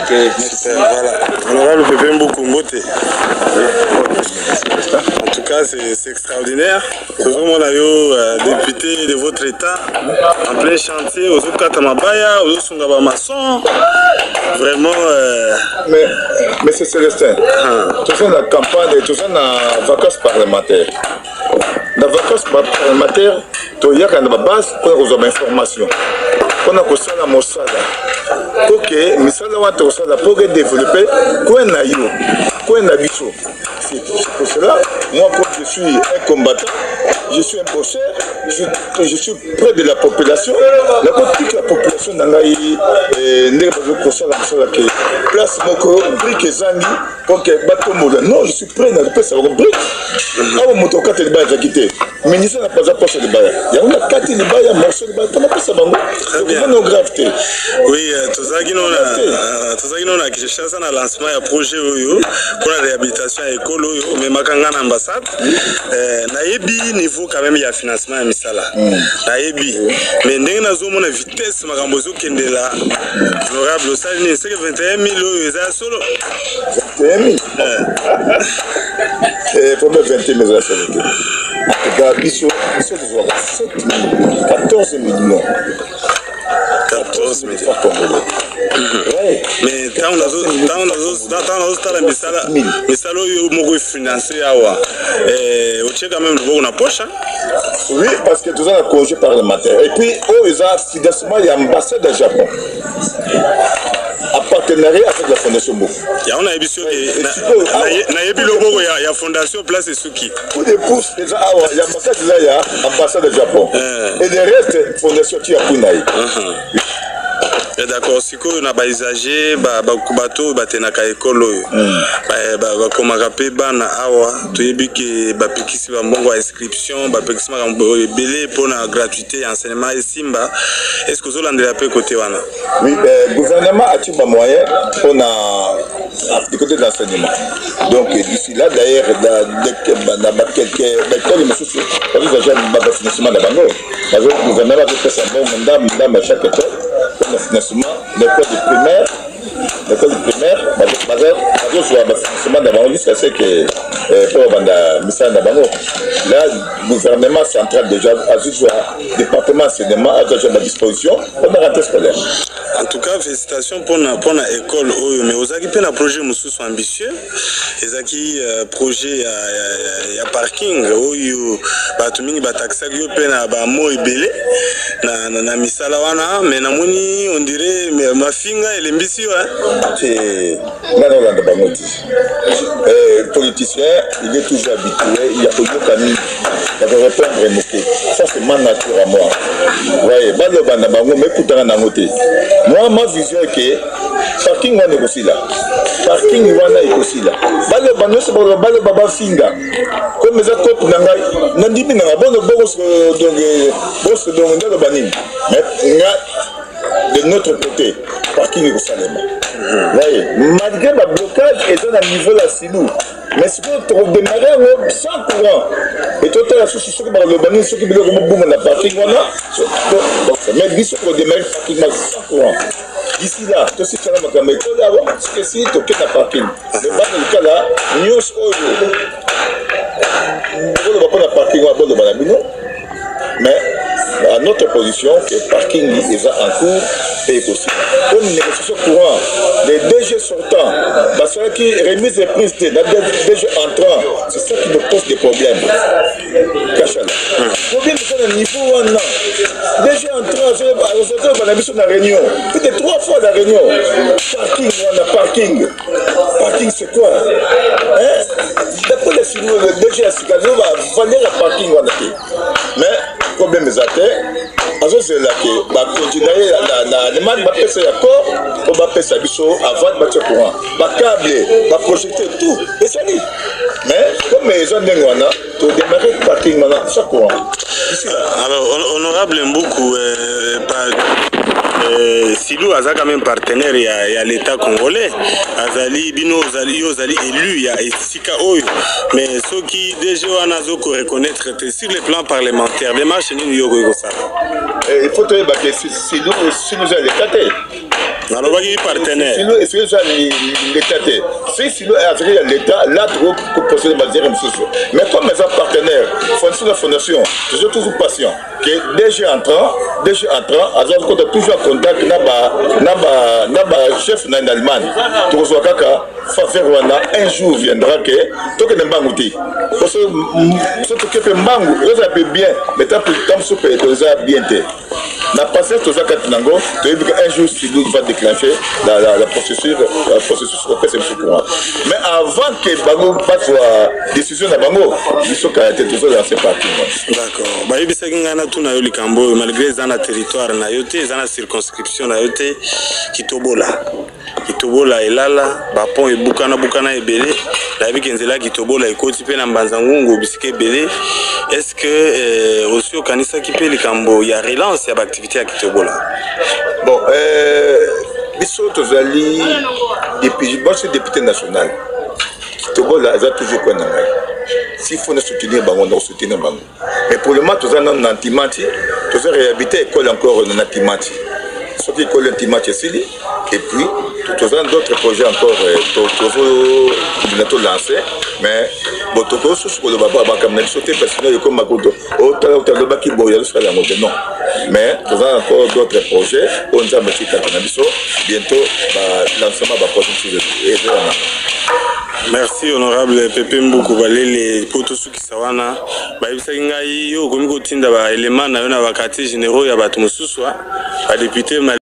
Ok, super, voilà. Honorable Pepe Mbuku, mbote. En tout cas, c'est extraordinaire. Tozomona yo député de votre état en plein chantier, ozokata mabaya, ozosunga ba maçon. Vraiment. Mais, Monsieur Célestin, toza na campagne, toza na vacances parlementaires. Na vacances parlementaires, toyaka na babase mpona kozwa bainformation, mpona kosala mosala, po ke misala wana tokosala mpo ke développer coin na yo, coin na biso. C'est pour cela, moi, comme je suis un combattant, je suis un bosseur, je suis près de la population. Nakotika la population na ngai ndenge bazokosala mosala ke place moko brique ezangi po ke batombola. Non, je suis prêt na kopesa bango brique. Awa moto okata libaya ezalaki te, ministre na paza posa libaya yango na kati libaya, morceau libaya mpo napesa bango. Okomona grave te. Oui, tozalaki no na Kinshasa na lancement ya projet oyo mpona réhabilitation ya ekolo oyo omemaka nga na ambassade. Nayebi niveau quand même ya financement ya misala, nayebi, mais ndenge nazomona vitesse makambo ezokendela, honorable, osali nini? Seke 21 000 oyo eza ya solo? 21 000, problème, 21 000 eza solo te. En tout cas, biso tozwaka 7 14 millions. 14 millions francs congolais. Ouais. Mais ntango nazotala misala oyo moko efinance awa, otie quand même loboko na poche, hein? Oui, parce que toza na congé parlementaire et puis oyo eza financement ya ambassade ya Japon en partenariat avec la fondation Mboku. Yango nayebi soki nayebi loboko ya fondation place esuki. Coup de pouce eza awa ya ambassade, eza ya ambassade ya Japon et le reste, fondation tia kuna ye. D'accord. Sikoyo na bausager, bato oyo batenaka ekolo oyo, bakomaka mpe bana awa, toyebi ke bapekisi bambongo ya inscription, bapekisi makambo ebele mpona gratuité ya enseignement esimba. Est ce que ozolandela mpe kote wana? Oui, gouvernement atie bamoyen mpona du côté de l'enseignement. Donc d'ici là, d'ailleurs, na bakelke baekole mosusu bazozwa déjà bafinancement na bango. Gouvernement azopesa mbongo ndambo ndambo ya chaque école mpona financement. L'école de primaire, l'école primaire bazozwa bafinancement na bango jusqu'à ce que mpo babanda misala na bango. Là, gouvernement central déjà azozwa, département enseignement azwa déjà badisposition mpona rentrée scolaire. En tout cas, félicitations mpona école oyo. Mais ozalaki mpe na projet mosusu ambitieux, ezalaki projet ya parking oyo bato mingi batakisaki yo mpe na bamo ebele na misala wana, mais namoni on dirait mafinga elembisi yo, hein? Te, nga naolanda bango te. Politicien, il est toujours habitué ya koyoka mingi, ya korépondre moke. Ça, c'est ma nature à moi. Ouais, baloba na bango, mekutana nango te. Moi, ma vision eke parking wana ekosila, parking wana ekosila. Baloba nyonso, baloba, bafinga, comme eza cope na ngai, nandimi nanga bono bongo. Donc boso, donc ndaloba nini? Mais nga, de notre côté, parking ekosalema. Voyez, malgré bablocage eza na niveau ya silu, mais sikoyo tokodémarre yango sans courant et totala susu soki bakoloba nini, soki biloko mobunga na parking wana. Mais biso tokodémarre parking wana sans courant. D'ici là, tosisana makambo ekoli awa. Soki esi toke na parking, mais bana likala nyonso oyo boloba mpona parking wana, boloba na bino. Mais à notre position que parking eza en cours mpe ekosila. Comme négociation courant, les DG sortant basalaki remise reprise te na DG entrant, c'est ça qui nous pose des problèmes. Kachala, problème eza na niveau wana. DG entrant azozala na biso na réunion, peut-être trois fois na réunion, parking wana, parking, parking, c'est quoi, hein? D'après les signaux, le DG ya sika azovaler ya parking wana te. Mais problème eza te, azozela ke bakonzi na ye na Allemagne bapesa ya accord mpo bapesa biso avant batia courant, bacable, baprojecteur, tout ezali. Mais comme eza ndenge wana, todémarre parking wana sans courant. Alors, honorable Mbuku, Silu aza quand même partenaire ya l'État congolais. Azali bino, ozali, yo ozali élu ya esika oyo, mais soki DG wana azokoreconnaître te sur le plan parlementaire, démarche nini yo okoki kosala? Il faut toyeba ke Silu eza l'État te. Nalobaki partenaire. Silo esili eza l'État te. Si silo azali ya l'État, là tokoprocéder bazere mosusu. Mais comme eza partenaire, fondation na fondation, toza toujours patient que DG entrant aza kota toujours en contact na ba chef na Allemagne. Tokozwa kaka faveur wana, un jour viendra que tokende mbangu te. Parce que so toke mpe mbangu, ezozala mpe bien, mais ta mosusu mpe toza bien te. Na patience toza kati nango, toyebi que un jour Silu va déclencher la processus opesa biso courant. Mais avant que bango bazwa décision na bango, biso kaya te, tozolancer parking. D'accord. Bayebisaki ngai natuna yo likambo oyo, malgré eza na territoire na yo te, eza na circonscription na yo te. Kitobola, Kitobola elala, bapont ebukana bukana ebele. Nayebi ke nzela ya Kitobola ekoti mpe na Mbanza Ngungu, bisika ebele. Est ce que osi okanisaki mpe likambo ya relance ya baactivité ya Kitobola? Bon, biso tozali député, moi je suis député national. Kitobola eza toujours coin na ngai. S'il faut na soutenir bango, na soutenir bango. Mais pour le moment toza nano na Ntimati, toza réhabilité école encore na Ntimati. Soki école Ntimati esili, et puis toza na d'autres projets encore tozobina tolancer. Mais bon, tokosusu koloba makambo na biso te, parce que ekoma kuto otala otalobaki boye, azosala yango te. Non, mais toza encore d'autres projets oyo Nzambe atikaka na biso. Bientôt balancement baprojet mosusu ezolanga. Merci, honorable Pepe Mbuku Balele. Mpo tosukisa wana, bayebisaki ngai yo okomi kotinda baelema na yo na baquartier généraux ya bato mosusu, badéputé.